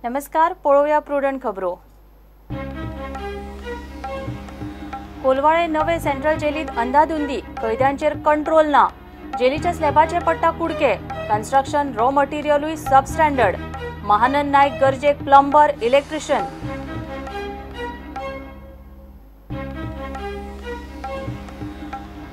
नमस्कार, पळोवया प्रुडंट खबरो। कोलवाळे नवे सेंट्रल जेलीत अंधाधुंदी, कैद्यांचेर कंट्रोल ना, जेलीच्या स्लॅबाचे पडटा कुडके, कन्स्ट्रक्शन रॉ मटेरियलूय सब स्टँडर्ड। महानंद नायक गरजेक प्लंबर, इलेक्ट्रिशियन।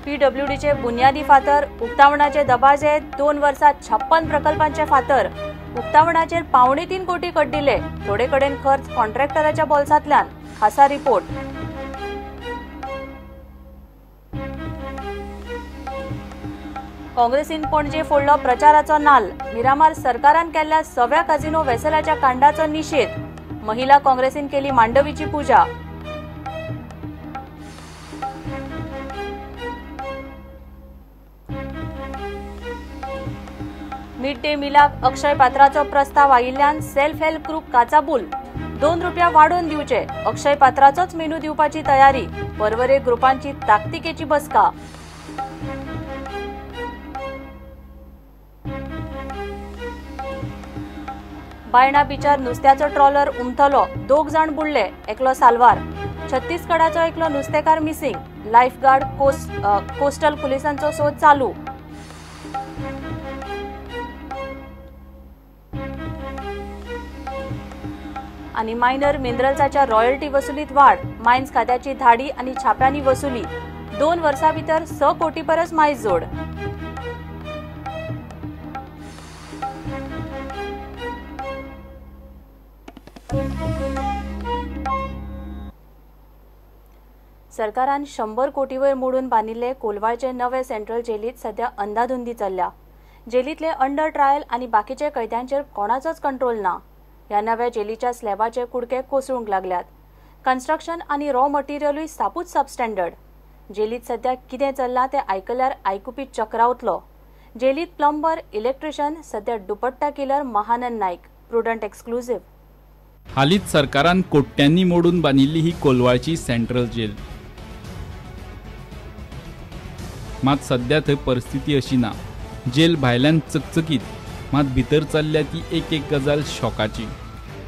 पीडब्ल्यूडीचे बुन्यादी फातर उक्तावणाचे दबाजे, 2 वर्सात 56 प्रकल्पांचे फातर उक्तावणाचेर 2.75 कोटी कड्डिले, थोडे कडेन खर्च कॉन्ट्रॅक्टराच्या बोल्सांतल्यान। खासा रिपोर्ट। काँग्रेसीन पणजे फोडलो प्रचाराचो नाल, मिरामार सरकारान केल्ल्या सव्या काझिनो वेसलाच्या कांडाचो निशेध, महिला काँग्रेसीन केली मांडवीची पूजा। मिड डे मिलाक अक्षय पात्राचो प्रस्ताव आयिल्ल्यान सेल्फ हेल्प ग्रुप काचाबूल, 2 रुपया वाडोवन दिवचे, अक्षय पात्राचोच मेनू दिवपाची तयारी, पर्वरे ग्रुपांची ताकतिकेची बसका। बायणा बिचार नुस्त्याचो ट्रॉलर उमथलो, 2 जाण बुडले, एकलो साल्वार, छत्तीसगडाचो एकलो नुस्तेकार मिसिंग, लायफगार्ड कोस्टल पुलिसांचो सोद चालू। आनी मायनर मिनरल्साच्या रॉयल्टी वसुलीत वाड, मायन्स खात्याची धाडी आनी छाप्यांनी वसुली, 2 वर्सां भितर 6 कोटी परस मायज जोड। सरकारान 100 कोटी वयर मोडून बांदिल्ले कोलवाळचे नवे सेंट्रल जेलीत सध्या अंधाधुंदी चल्ल्या। जेलीतले अंडर ट्रायल आनी बाकीचे कैद्यांचेर कोणाचोच कंट्रोल ना। ह्या नव्या जेलीच्या स्लॅबाचे कुडके कोसळूंक लागल्यात, कन्स्ट्रक्शन आनी रॉ मटेरियलूय सापूच सबस्टँडर्ड। जेलीत सध्या कितें चल्लां तें आयकल्यार आयकुपी चक्रावतलो। जेलीत प्लंबर, इलेक्ट्रिशियन, सध्या dupatta killer Mahanand Naik. Prudent exclusive. हालींच सरकारान कोट्यांनी मोडून बांदिल्ली ही कोलवाळची सेंट्रल जेल, मात सध्या थंय परिस्थिती अशी ना। जेल भायल्यान चकचकीत, मात भितर चल्ल्या ती एक एक गजाल शॉकाची।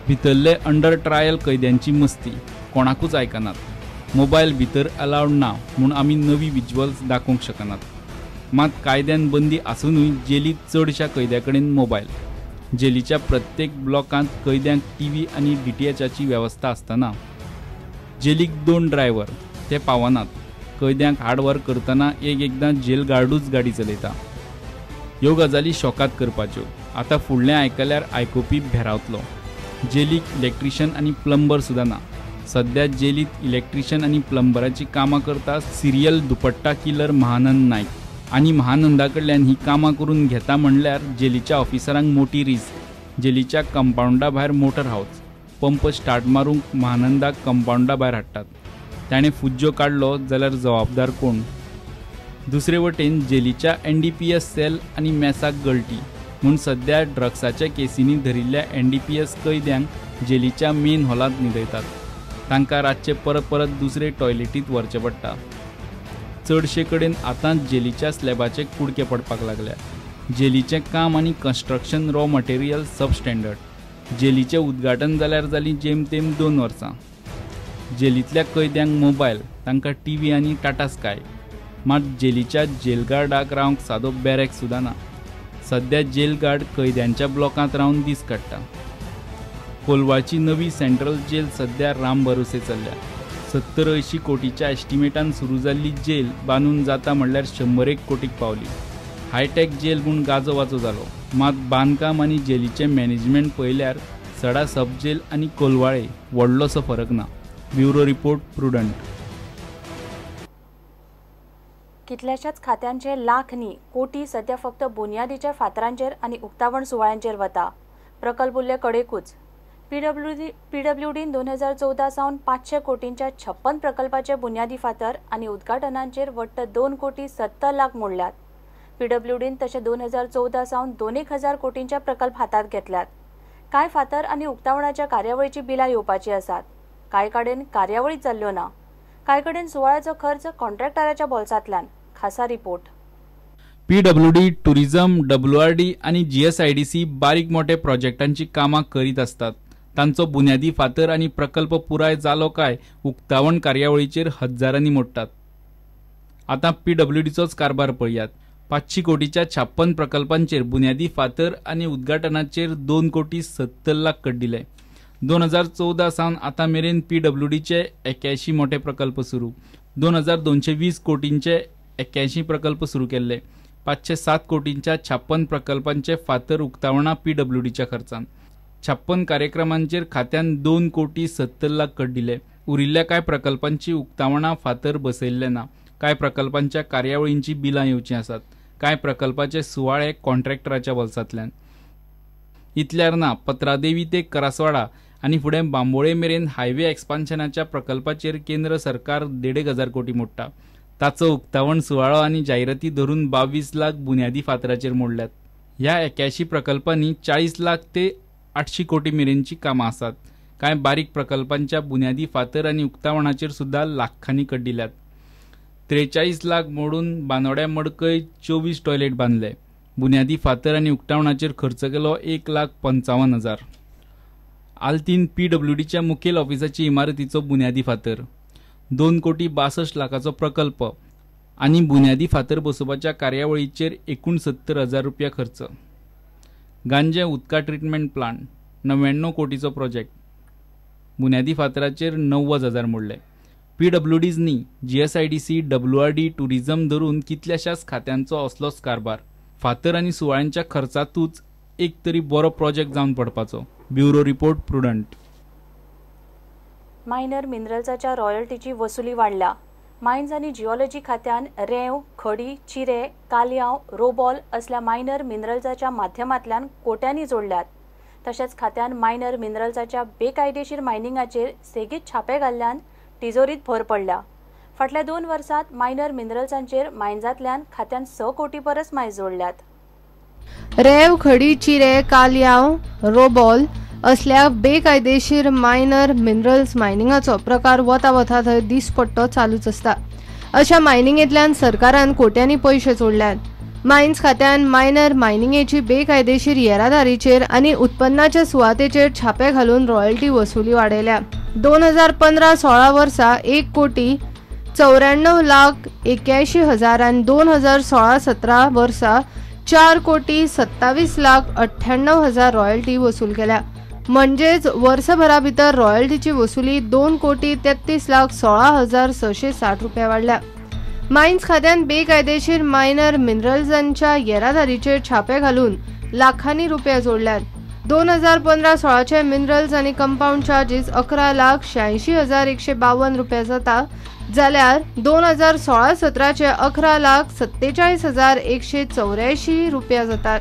भितरले अंडर ट्रायल कैद्यांची मस्ती कोणाकूच आयकनात, मोबायल भितर अलावड ना म्हूण आमी नवी विज्युअल्स दाखोवंक शकनात। मात कायद्यान बंदी आसुनूय जेलीत चडश्या कैद्यां कडेन मोबायल। जेलीच्या प्रत्येक ब्लॉकांत कैद्यांक टीव्ही आनी डीटीएचाची वेवस्था आसतना जेलीक 2 ड्रायव्हर ते पावनात। कैद्यांक हाडव्हर करतना एक एकदां जेल गार्डूच गाडी चलयता। ह्यो गजाली शॉकात करपाच्यो। आतां फुडलें आयकल्यार आयकुपी भेरावतलो। जेलीक इलेक्ट्रिशियन आनी प्लंबर सुद्दां ना। सध्या जेलीत इलेक्ट्रिशियन आनी प्लंबराची कामां करता सिरियल दुपट्टा किलर महानंद नायक, आनी महानंदा कडल्यान ही कामां करून घेता म्हणल्यार जेलीच्या ऑफिसरांक मोटी रिस्क। जेलीच्या कंपावंडा भायर मोटर हावस, पंप स्टार्ट मारूंक महानंदाक कंपावंडा भायर हाडटात। ताणें फुज्जो काडलो जाल्यार जबाबदार कोण? दुसरे वटेन जेलीच्या एनडीपीएस सेल आनी मेसाक गळटी म्हूण सध्या ड्रग्साच्या केसींनी धरिल्ल्या एनडीपीएस कैद्यांक जेलीच्या मेन हॉलांत न्हिदयतात। तांकां रातचे परत परत दुसरे टॉयलेटींत व्हरचें पडटा। चडशे कडेन आतांच जेलीच्या स्लॅबाचे कुडके पडपाक लागल्या। जेलीचें काम आनी कन्स्ट्रक्शन रॉ मटेरियल सबस्टँडर्ड। जेलीचें उद्घाटन जाल्यार जालीं जेमतेम 2 वर्सां। जेलींतल्या कैद्यांक मोबायल, तांकां टीव्ही आनी टाटा स्काय, मात जेलीच्या जेलगार्डाक रावंक सादो बॅरेक सुद्दां ना। सध्या जेलगार्ड कैद्यांच्या ब्लॉकांत रावन दीस काडटा। कोलवाळची नवी सेंट्रल जेल सध्या राम भरोसे चल्ल्या। 70-80 कोटीच्या एस्टिमेटान सुरू जाल्ली जेल बांदून जाता म्हणल्यार 101 कोटीक पावली। हायटॅक जेल म्हूण गाजोवाजो जालो, मात बांदकाम आनी जेलीचें मॅनेजमेंट पळयल्यार सडा सब जेल आनी कोलवाळे व्हडलोसो फरक ना। Bureau report, Prudent. कितल्याशाच खात्यांचे लाख न्ही कोटी सध्या फक्त बुन्यादीच्या फातरांचेर आनी उक्तावण सुवाळ्यांचेर वता। प्रकल्प उरले कडेकूच। पीडब्ल्यूडीन 2014 सावन 500 कोटींच्या 56 प्रकल्पाचे बुन्यादी फातर आनी उद्घाटनांचेर वट्ट 2 कोटी 70 लाख मोडल्यात। पीडब्ल्यूडीन तशें 2014 सावन 2,000 कोटींचे प्रकल्प हातांत घेतल्यात। कांय फातर आनी उक्तावणाच्या कार्यावळीची बिलां येवपाची आसात। कांय कडेन कार्यावळी चल्ल्यो ना, कांय कडेन सुवाळ्याचो खर्च कॉन्ट्रॅक्टराच्या बोल्सांतल्यान। खासा रिपोर्ट। पीडब्ल्यूडी, टुरिझम, डब्ल्यूआरडी आनी जीएसआयडीसी बारीक मोठे प्रोजेक्टांची कामां करीत आसतात। तांचो बुन्यादी फातर आनी प्रकल्प पुराय जालो काय उक्तावण कार्यावळीचेर हजारांनी मोडटात. आतां पीडब्ल्यूडीचोच कारभार पळयात. 500 कोटीच्या 56 प्रकल्पांचेर बुन्यादी फातर आनी उद्घाटनाचेर 2 कोटी 70 लाख कड्डिले. 2014 सावन आतां मेरेन पीडब्ल्यूडीचे 81 मोठे प्रकल्प सुरू. 2220 कोटींचे 81 प्रकल्प सुरू केल्ले. 507 कोटींच्या 56 प्रकल्पांचे फातर उक्तावणा पीडब्ल्यूडीच्या खर्चान. 56 कार्यक्रमांचेर खात्यान 2 कोटी 70 लाख कड्डिले. उरिल्ल्या कांय प्रकल्पांची उक्तावणा फातर बसयल्ले ना. कांय प्रकल्पांच्या कार्यावळींची बिलां येवचीं आसात. कांय प्रकल्पाचे सुवाळे कॉन्ट्रॅक्टराच्या बोल्सांतल्यान. इतल्यार ना, पत्रादेवी ते करासवाडा आनी फुडें बांबोळे मेरेन हायवे एक्सपान्शनाच्या प्रकल्पाचेर केंद्र सरकार 1,500 कोटी मोडटा. ताचो उक्तावण सुवाळो आनी जायराती धरून 22 लाख बुन्यादी फातराचेर मोडल्यात. ह्या 81 प्रकल्पांनी 40 लाख ते 800 कोटी मेरेनची कामां आसात. कांय बारीक प्रकल्पांच्या बुन्यादी फातर आनी उक्तावणाचेर सुद्दां लाखांनी कड्डिल्यात. 43 लाख मोडून बांदोड्या मडकय 24 टॉयलेट बांदले. बुन्यादी फातर आनी उक्तावणाचेर खर्च केलो 1,55,000. आल्तीन पीडब्ल्यूडीच्या मुखेल ऑफिसाची इमारतीचो बुन्यादी फातर 2 कोटी 62 लाखाचो प्रकल्प आनी बुन्यादी फातर बसोवपाच्या कार्यावळीचेर 69,000 रुपया खर्च. गांजे उदका ट्रिटमेंट प्लांट 99 कोटीचो प्रोजेक्ट बुन्यादी फातराचेर 90,000 मोडले. पीडब्ल्यूडीज न्ही, जीएसआयडीसी, डब्ल्यूआरडी, टुरिझम धरून कितल्याशाच खात्यांचो असलोच कारभार. फातर आनी सुवाळ्यांच्या खर्चातूच एक तरी बरो प्रोजेक्ट जावन पडपाचो. Bureau report, Prudent. Minor मिनरल्साच्या रॉयल्टीची वसुली वाडल्या. मायन्स आनी जिओलॉजी खात्यान रेंव, खडी, चिरे, कालयांव, रोबॉल असल्या मायनर मिनरल्साच्या माध्यमांतल्यान कोट्यांनी जोडल्यात. तशेंच खात्यान मायनर मिनरल्साच्या बेकायदेशीर मायनिंगाचेर सेगीत छापे घाल्ल्यान तिजोरीत भर पडल्या. फाटल्या 2 वर्सांत मायनर मिनरल्सांचेर मायन्सांतल्यान खात्यान 6 कोटी परस मायज जोडल्यात. रेंव, खडी, चिरे, कालयांव, रोबॉल असल्या बेकायदेशीर मायनर मिनरल्स मायनिंगाचो प्रकार वता वता थंय दिसपट्टो चालूच आसता. अशा मायनिंगेंतल्यान सरकारान कोट्यांनी पयशे जोडल्यात. मायन्स खात्यान मायनर मायनिंगेची बेकायदेशीर येरादारीचेर आनी उत्पन्नाच्या सुवातेचेर छापे घालून रॉयल्टी वसुली वाडयल्या. 2015-16 वर्सा 1 कोटी 94 लाख 81 हजार आनी 2016-17 वर्सा 4 कोटी 27 लाख 98 हजार रॉयल्टी वसूल केल्या. म्हणजेच वर्सभरा भितर रॉयल्टीची वसुली 2 कोटी 33 लाख 16 हजार 660 रुपया वाडल्या. मायन्स खात्यान बेकायदेशीर मायनर मिनरल्सांच्या येरादारीचेर छापे घालून लाखांनी रुपया जोडल्यात. 2015-16 मिनरल्स आनी कंपाउंड चार्जीस 11 लाख 86 हजार 152 रुपया जाता, जाल्यार 2016-17 11 लाख 47 हजार 184 रुपया जातात.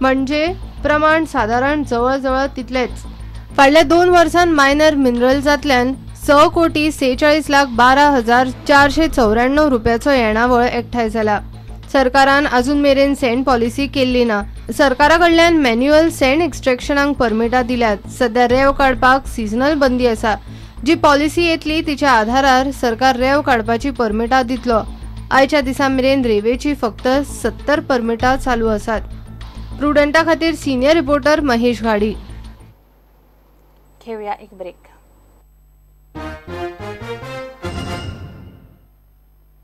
म्हणजे प्रमाण सादारण जवळजवळ तितलेच. फाटल्या 2 वर्सांत मायनर मिनरल्सांतल्यान 6 कोटी 46 लाख 12 हजार 494 रुपयाचो येणावळ एकठांय जाला. सरकारान अजून मेरेन सँड पॉलिसी केल्ली ना. सरकारा कडल्यान मॅन्युअल सँड एक्स्ट्रॅक्शनाक परमिटां दिल्यात. सध्या रेंव काडपाक सिजनल बंदी आसा. जी पॉलिसी येतली तिच्या आधारार सरकार रेंव काडपाची परमिटां दितलो. आयच्या दिसा मेरेन रेंवेची फक्त 70 परमिटां चालू आसात. प्रुडंटा खातीर सिनियर रिपोर्टर महेश घाडी. घेऊया एक ब्रेक.